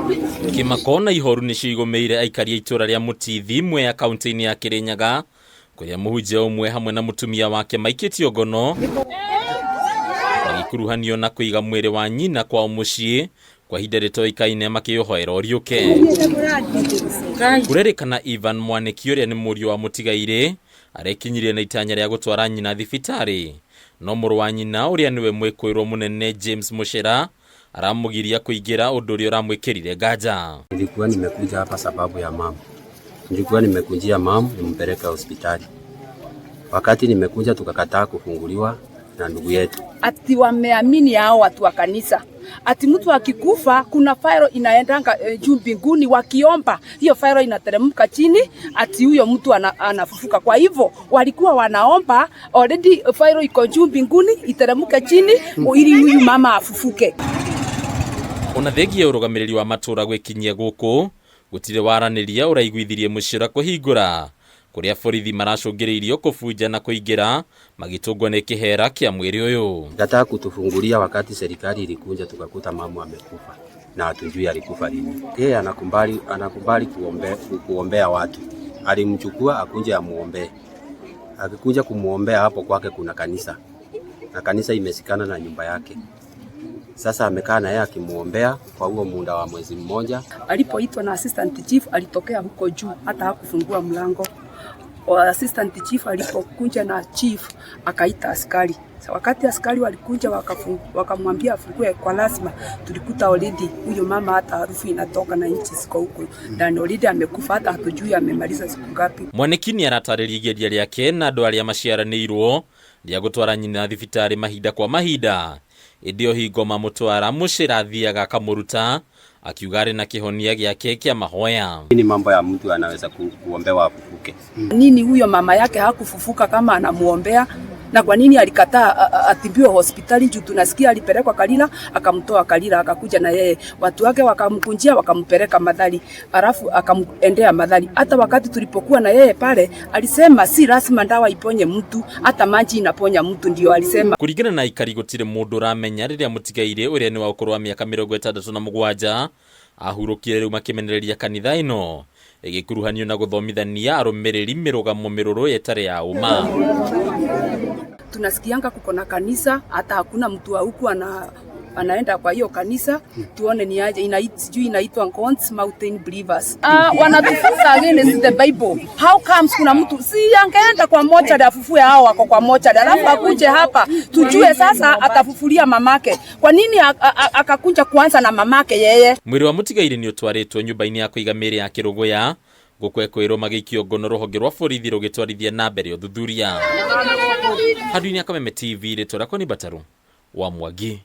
Kĩmako na ihoru nĩcio igũmĩire aikari a itũra rĩa Mũtithi, Mwea, kaunti-inĩ ya Kĩrĩnyaga, kũrĩa mũhunjia ũmwe hamwe na mũtumia wake maikĩtio ngono magĩkuruhanio na kũiga mwĩrĩ wa nyina kwao mũciĩ kwa ihinda rĩtoĩkaine makĩũhoera ũriũke. Kũrerĩkana Ivan Mwanĩki, ũrĩa nĩ mũriũ wa mũtigairĩ, arekinyirie na itanya rĩa gũtwara nyina thibitarĩ, no mũrũ wa nyina ũrĩa nĩwe mwĩkũĩrwo mũnene James Mũcera aramũgiria kũingĩra, ũndũ ũrĩa ũramwĩkĩrire nganja. Nilikuwa nimekuja hapa sababu ya mama. Nilikuwa nimekujia mama nimpeleke hospitali. Wakati nimekuja, tukakataa kufunguliwa na ndugu yetu. Ati wameamini hao watu wa kanisa ati mtu akikufa kuna fairo inaendanga juu mbinguni, wakiomba hiyo fairo inateremka chini, ati huyo mtu anafufuka. Kwa hivyo walikuwa wanaomba already fairo iko juu mbinguni iteremke chini ili huyu mama afufuke. Ona thengia ũrũgamĩrĩri wa matũra gwĩkinyia gũkũ, gũtirĩ waranĩria ũraiguithirie mũcĩra kũhingũra, kũrĩa borithi maracũngĩrĩirio kũbunja na kũingĩra magĩtũngwo nĩ kĩhera kĩa mwĩrĩ ũyũ. Kataa kutufungulia wakati serikali ilikuja, tukakuta mama amekufa na hatujui alikufa lini. Yeye anakubali kuombea watu. Alimchukua akuje amuombee. Akikuja kumuombea, hapo kwake kuna kanisa na kanisa imesikana na nyumba yake. Sasa amekaa na yeye akimuombea kwa huo muda wa mwezi mmoja. Alipoitwa na assistant chief, alitokea huko juu, hata hakufungua mlango. Assistant chief alipokuja na chief, akaita askari. Sa wakati askari walikuja wakamwambia afungue kwa lazima, tulikuta already huyo mama hata harufu inatoka na nchi ziko huko ndani, already amekufa, hata hatujui amemaliza siku ngapi. Mwanĩki nĩ aratarĩria igeria rĩake na andũ arĩa maciaranĩirwo rĩa gũtwara nyina thibitarĩ mahinda kwa mahinda, ĩndĩ o hingo mamũtwara, mũcĩra athiaga akamũruta akiuga arĩ na kĩhonia gĩake kĩa mahoya. Ni mambo ya mtu anaweza kuombewa afufuke. Nini huyo mama yake hakufufuka kama anamuombea? Na kwa nini alikataa atibiwe hospitali? Juu tunasikia alipelekwa Kalila, akamtoa Kalila, akakuja na yeye watu wake wakamkunjia, wakampeleka Mathari, alafu akamendea Mathari. Hata wakati tulipokuwa na yeye pale, alisema si lazima ndawa iponye mtu, hata maji inaponya mtu, ndio alisema. Kũringana na aikari, gũtirĩ mũndũ ũramenya rĩrĩa mũtigairĩ ũrĩa nĩ wa ũkũrũ wa mĩaka 67 ahurũkire, rĩu makĩmenereria kanitha ĩno ĩgĩkuruhanio na gũthomithania arũmĩrĩri mĩrũgamo mĩrũrũ ĩtarĩ ya ũma. Tunasikianga kuko na kanisa, hata hakuna mtu wa huku anaenda kwa hiyo kanisa, tuone ni aje sijui inaitwa God's Mountain Believers. Ah, wanatufunza against the Bible. How comes kuna mtu si angeenda kwa mochari afufue hao wako kwa mochari, alafu akuje hapa tujue sasa atafufulia mamake. Kwa nini akakuja kuanza na mamake yeye? Mwĩrĩ wa mũtigairĩ nĩ ũtwarĩtwo nyũmba-inĩ ya kũiga mĩĩrĩ ya Kĩrũgũya, gũkwekũĩrwo magĩikio ngono, rũhonge rwa borithi rũgĩtwarithia na mbere ũthuthuria. Handũ-inĩ ya Kameme TV, rĩtwa rĩakwa nĩ Mbataru wa Mwangi.